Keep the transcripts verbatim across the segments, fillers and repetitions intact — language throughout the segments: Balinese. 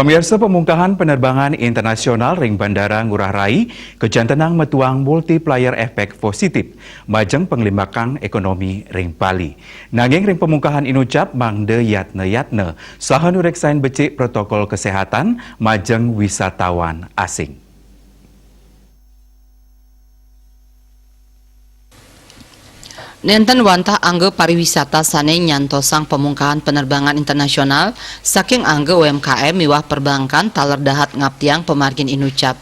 Pamirsa, pemungkahan penerbangan internasional ring Bandara Ngurah Rai kajantenang metuang multiplier efek positif majeng panglimbakang ekonomi ring Bali. Nanging ring pemungkahan inucap mangda yatna-yatna saha nureksain becik protokol kesehatan majeng wisatawan asing. Nenten wantah angga pariwisata sane nyantosang pemungkahan penerbangan internasional saking angga U M K M miwah perbankan taler dahat ngaptiang pamargin inucap.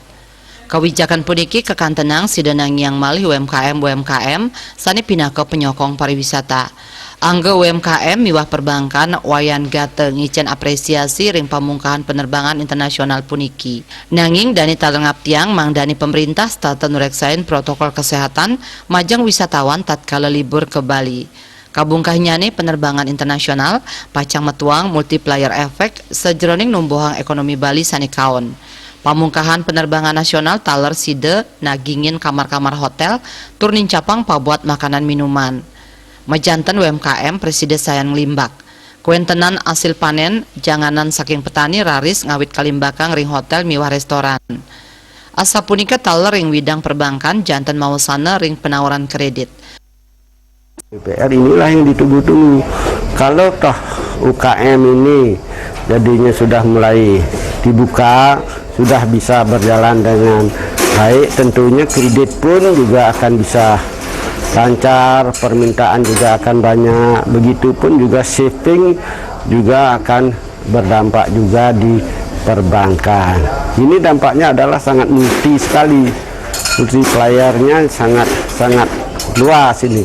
Kawijakan puniki kakantenang sida nangiang malih U M K M U M K M sane pinaka penyokong pariwisata. Angga U M K M miwah perbankan Wayan Gata ngicen apresiasi ring pamungkahan penerbangan internasional puniki. Nanging dane taler ngaptiang mangdane pamrintah setata nureksain protokol kesehatan majeng wisatawan tatkala libur ke Bali. Kabungkahnyane penerbangan internasional pacang metuang multiplier effect sajeroning numbuhang ekonomi Bali sane kaon. Pamungkahan penerbangan nasional taler sida nagingin kamar-kamar hotel tur nincapang pabuat makanan minuman. Majanten U M K M prasida sayan nglimbak. Kawentenan asil panen janganan saking petani raris ngawit kalimbakang ring hotel miwah restoran. Asapunika taler ring widang perbankan janten mawasana ring penawaran kredit. D P R inilah yang ditunggu-tunggu. Kalau toh U K M ini jadinya sudah mulai dibuka, sudah bisa berjalan dengan baik, tentunya kredit pun juga akan bisa lancar, permintaan juga akan banyak, begitupun juga saving juga akan berdampak juga di perbankan. Ini dampaknya adalah sangat multi sekali, multiplier-nya sangat sangat luas ini.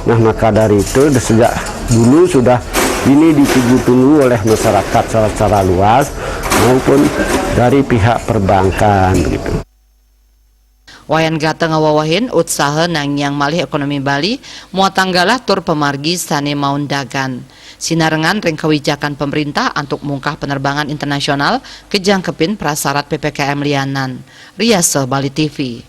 Nah, maka dari itu sejak dulu sudah ini ditunggu-tunggu oleh masyarakat secara luas maupun dari pihak perbankan begitu. Wayan Gata ngawewehin utsaha nangiang malih ekonomi Bali muatang galah tur pamargi sane maundagan. Sinarengan ring kawijakan pemerintah antuk mungkah penerbangan internasional kajangkepin prasarat P P K M lianan. Riasa Bali T V.